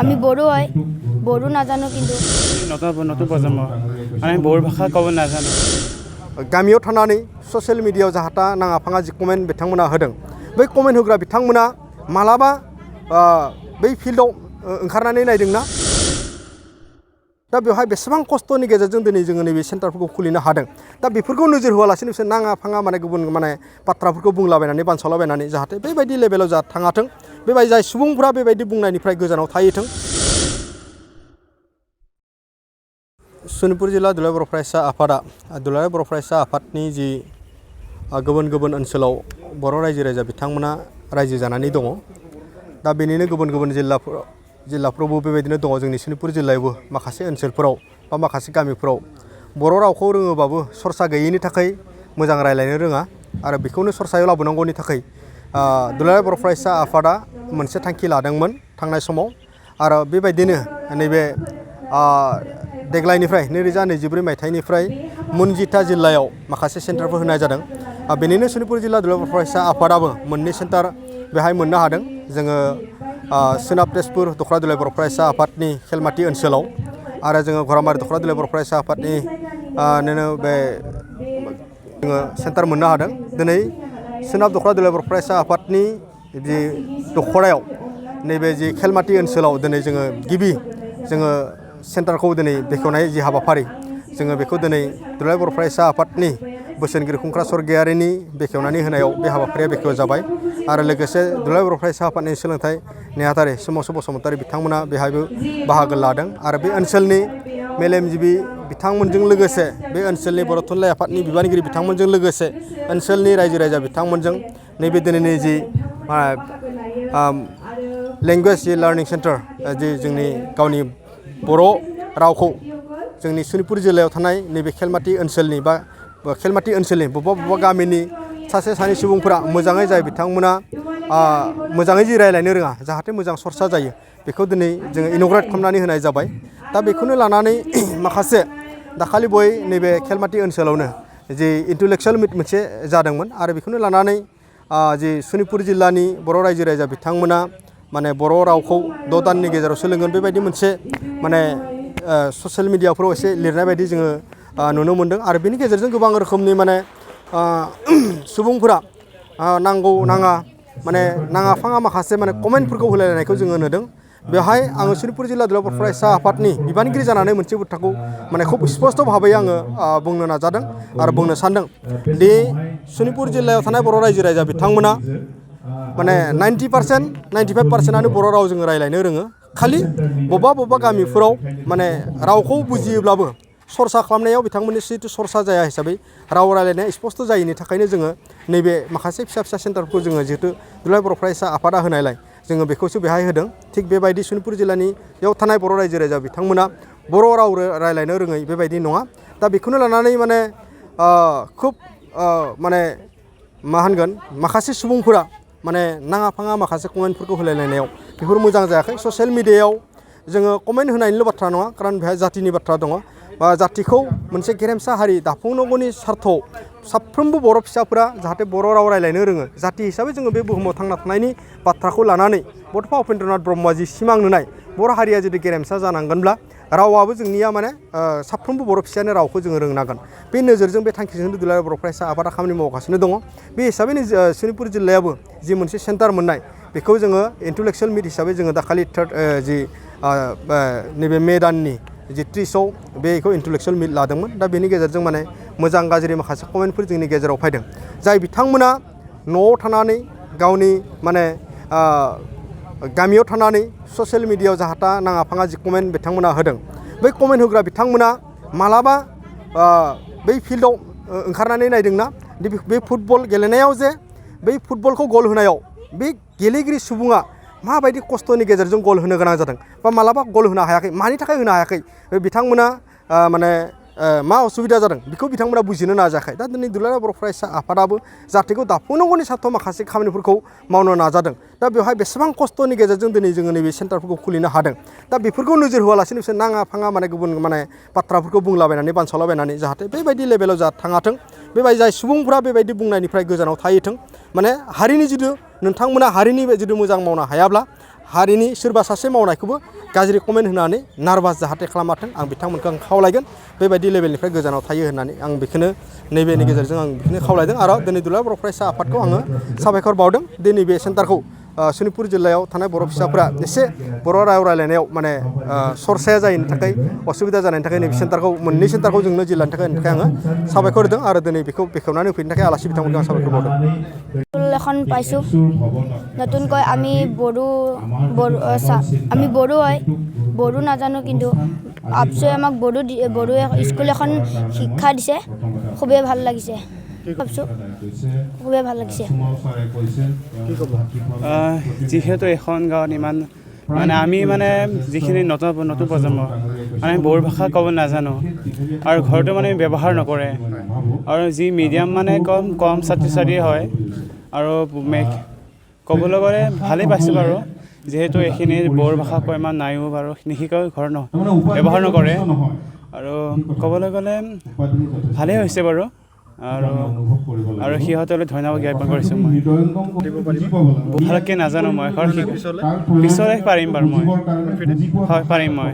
আমি বড়ো হয় বড়ো নাজানো কিন্তু নতুন প্ৰজন্ম আমি বড়ো ভাষা ক'ব নাজানো गामियाव थानानै ससियेल मिडियायाव जाहाथा नाङा फाङा जि कमेन्ट बिथांमोना होदों बै कमेन्ट होग्रा बिथांमोना मालाबा बै फिल्डआव ओंखारनानै नायदोंना दा बेवहाय बेसेबां खस्थ'नि गेजेरजों दिनै जोङो नैबे सेन्टारफोरखौ खुलिनो हादों दा बेफोरखौ नोजोर होआलासिनो बिसोर नाङा फाङा गुबुन बाथ्राफोरखौ बुंलाबायनानै बानसावलाबायनानै जाहाथे बेबायदि लेभेलाव जा थाङाथों बेबायदि जाय सुबुंफोरा बेबायदि बुंनायनिफ्राय गोजानाव थाहैथों। सनितपुर जिल्ला दुलाराय बर' फरायसा आफादा दुलाराय बर' फरायसा आफादनि जि गुबुन ओनसोलाव बर' रायजो राजा बिथांमोना रायजो जानानै दङ दा बेनिनो गुबुन जिल्लाफ्रावबो बेबायदिनो दङ जोंनि सनितपुर जिल्लायावबो माखासे ओनसोलफोराव बा माखासे गामिफोराव बर' रावखौ रोङोबाबो सरसा गैयैनि थाखाय मोजां रायलायनो रोङा आरो बेखौनो सरसायाव लाबोनांगौनि थाखाय दुलाराय बर' फरायसा आफादा मोनसे थांखि लादोंमोन थांनाय समाव आरो बेबायदिनो नैबे देग्लायनिफ्राय 2024 मायथाइनिफ्राय मोनजिथा जिल्लायाव माखासे सेन्टारफोर होनाय जादों बेनिनो सनितपुर जिल्ला दुलाराय बर' फरायसा आफादाबो मोननै सेन्टार बेहाय मोननो हादों जोङो सोनाब तेजपुर दख'रा दुलाराय बर' फरायसा आफादनि खेलमाथि ओनसोलाव आरो जोङो घरामारि दख'रा दुलाराय बर' फरायसा आफादनि बे जोङो सेन्टार मोननो हादों दिनै सोनाब दख'रा दुलाराय बर' फरायसा आफादनि जि दख'रायाव नैबे जि खेलमाथि ओनसोलाव दिनै जोङो गिबि जोङो सेन्टारखौ दिनै बेखेवनाय जि हाबाफारि जोङो बेखौ दिनै दुलाराय बर' फरायसा आफादनि बोसोनगिरि खुंख्रा सरगयारिनि बेखेवनानै होनायाव बे हाबाफारिया बेखेव जाबाय आरो लोगोसे दुलाराय बर' फरायसा आफादनि सोलोंथाइ नेहाथारि सोमावसार बसुमतारी बिथांमोना बेहायबो बाहागो लादों आरो बे ओनसोलनि मेलेमजिबि बिथांमोनजों लोगोसे बे ओनसोलनि बर' थुनलाइ आफादनि बिबानगिरि बिथांमोनजों लोगोसे ओनसोलनि रायजो राजा बिथांमोनजों नैबे दिनैनि जि लेंगुवेज जि लार्निं सेन्टार जि जोंनि गावनि बर' रावखौ जोंनि सनितपुर जिल्लायाव थानाय नैबे खेलमाथि ओनसोलनि बबेबा गामिनि सासे सानै सुबुंफोरा मोजाङै जाय बिथांमोना मोजाङै जि रायलायनो रोङा जाहाथे मोजां सरसा जायो बेखौ दिनै जोङो इन'ग्रेट खालामनानै होनाय जाबाय दा बेखौनो लानानै माखासे दाखालि बय नैबे खेलमाथि ओनसोलावनो जि इन्टेलेक्सुवेल मिट मोनसे जादोंमोन आरो बेखौनो लानानै जि सनितपुर जिल्लानि बर' रायजो राजा बिथांमोना बर' रावखौ 6 दाननि गेजेराव सोलोंगोन बेबायदि मोनसे ससियेल मिडियाफ्राव एसे लिरनाय बायदि जोङो नुनो मोन्दों आरो बेनि गेजेरजों गोबां रोखोमनि सुबुंफोरा नांगौ नाङा नाङा फाङा माखासे कमेन्टफोरखौ होलायनायखौ जोङो नुदों बेवहाय आङो सनितपुर जिल्ला दुलाराय बर' फरायसा आफादनि बिबानगिरि जानानै मोनसे बाथ्राखौ खुब स्पष्ट भाबै आङो बुंनो नाजादों आरो बुंनो सानदों दि सनितपुर जिल्लायाव थानाय बर' रायजो राजा बिथांमोना 90% 95%आनो बर' राव जोङो रायलायनो रोङो खालि बबेबा गामिफोराव रावखौ बुजियोब्लाबो सरसा खालामनायाव बिथांमोननि जिथु सरसा जाया हिसाबै राव रायलायनाया स्पष्ट जायैनि थाखायनो जोङो नैबे माखासे फिसा सेन्टारफोरखौ जोङो जिहेतु दुलाराय बर' फरायसा आफादा होनायलाय जोङो बेखौसो बेहाय होदों थिग बेबायदि सनितपुर जिल्लानियाव थानाय बर' रायजो राजा बिथांमोना बर' राव रायलायनो रोङै बेबायदि नङा दा बेखौनो लानानै खुब मा होनगोन माखासे सुबुंफोरा नाङा फाङा माखासे कमेन्टफोरखौ होलायलायनायाव बेफोर मोजां जायाखै ससियेल मिडियायाव जोङो कमेन्ट होनायनिल' बाथ्रा नङा खारन बेहाय जातिनि बाथ्रा दङ बा जातिखौ मोनसे गेरेमसा हारि दाफुंनांगौनि सार्थआव साफ्रोमबो बर' फिसाफोरा जाहाथे बर' राव रायलायनो रोङो जाति हिसाबै जोङो बे बुहुमाव थांना थानायनि बाथ्राखौ लानानै बड'फा उपेन्द्रनाथ ब्रह्मआ जि सिमां नुनाय बर' हारिया जुदि गेरेमसा जानांगोनब्ला रावाबो जोंनिया साफ्रोमबो बर' फिसायानो रावखौ जोङो रोंनांगोन बे नोजोरजों बे थांखिजों दुलाराय बर' फरायसा आफादा खामानि मावगासिनो दङ बे हिसाबैनो सनितपुर जिल्लायाबो जि मोनसे सेन्टार मोननाय बेखौ जोङो इन्टेलेक्सुवेल मिट हिसाबै जोङो दाखालि नैबे मे दाननि जि 30आव बेखौ इन्टेलेक्सुवेल मिट लादोंमोन दा बेनि गेजेरजों मोजां गाज्रि माखासे कमेन्टफोर जोंनि गेजेराव फैदों जाय बिथांमोना न'आव थानानै गावनि गामियाव थानानै ससियेल मिडियायाव जाहाथा नाङा फाङा जि कमेन्ट बिथांमोना होदों बै कमेन्ट होग्रा बिथांमोना मालाबा बै फिल्डआव ओंखारनानै नायदोंना बे फुटबल गेलेनायाव जे बै फुटबलखौ गल होनायाव बे गेलेगिरि सुबुङा माबायदि खस्थ'नि गेजेरजों गल होनो गोनां जादों बा मालाबा गल होनो हायाखै मानि थाखाय होनो हायाखै बिथांमोना मा असुबिदा जादों बेखौ बिथांमोना बुजिनो नाजायाखै दा दिनै दुलाराय बर' फरायसा आफादाबो जातिखौ दाफुंनांगौनि सार्थआव माखासे खामानिफोरखौ मावनो नाजादों दा बेवहाय बेसेबां खस्थ'नि गेजेरजों दिनै जोङो नैबे सेन्टारफोरखौ खुलिनो हादों दा बेफोरखौ नोजोर होआलासिनो बिसोर नाङा फाङा गुबुन बाथ्राफोरखौ बुंलाबायनानै बानसावलाबायनानै जाहाथे बेबायदि लेभेलाव जा थाङाथों बेबायदि जाय सुबुंफोरा बेबायदि बुंनायनिफ्राय गोजानाव थाहैथों हारिनि जिथु नोंथांमोना हारिनि जिथु मोजां मावनो हायाब्ला हारिनि सोरबा सासे मावनायखौबो गाज्रि कमेन्ट होनानै नार्भास जाहाथे खालामाथों आं बिथांमोनखौ आं खावलायगोन बेबायदि लेभेलनिफ्राय गोजानाव थायो होननानै आं बेखौनो नैबेनि गेजेरजों आं बेखौनो खावलायदों आरो दिनै दुलाराय बर' फरायसा आफादखौ आङो साबायखर बावदों दिनै बे सेन्टारखौ सनितपुर जिल्लायाव थानाय बर' फिसाफोरा एसे बर' राव रायलायनायाव माने सरसाया जायैनि थाखाय असुबिदा जानायनि थाखाय नैबे सेन्टारखौ मोननै सेन्टारखौ जोंनो जिल्लानि थाखाय आङो साबायखर होदों आरो दिनै बेखौ बेखेवनानै होफैनो थाखाय आलासि बिथांमोनखौ आं साबायखर बावदों এখন পাইছোঁ নতুনকৈ আমি বড়ো হয় বড়ো নাজানো কিন্তু আপচোৱে আমাক বড়ো স্কুল এখন শিক্ষা দিছে খুবেই ভাল লাগিছে ভাবছোঁ খুবেই ভাল লাগিছে যিহেতু এখন গাঁৱত ইমান মানে আমি মানে যিখিনি নতুন প্ৰজন্ম মানে বড়ো ভাষা ক'ব নাজানো আৰু ঘৰতো মানে ব্যৱহাৰ নকৰে আৰু যি মিডিয়াম মানে কম ছাত্ৰ ছাত্ৰী হয় আৰু ক'বলৈ গ'লে ভালেই পাইছোঁ বাৰু যিহেতু এইখিনি বড়ো ভাষা কয় ইমান নাইও বাৰু নিশিকাও ঘৰ ব্যৱহাৰ নকৰে আৰু ক'বলৈ গ'লে ভালেই হৈছে বাৰু আৰু সিহঁতলৈ ধন্যবাদ জ্ঞাপন কৰিছোঁ মই ভালকৈ নাজানো মই পিছলৈ পাৰিম বাৰু মই হয় পাৰিম মই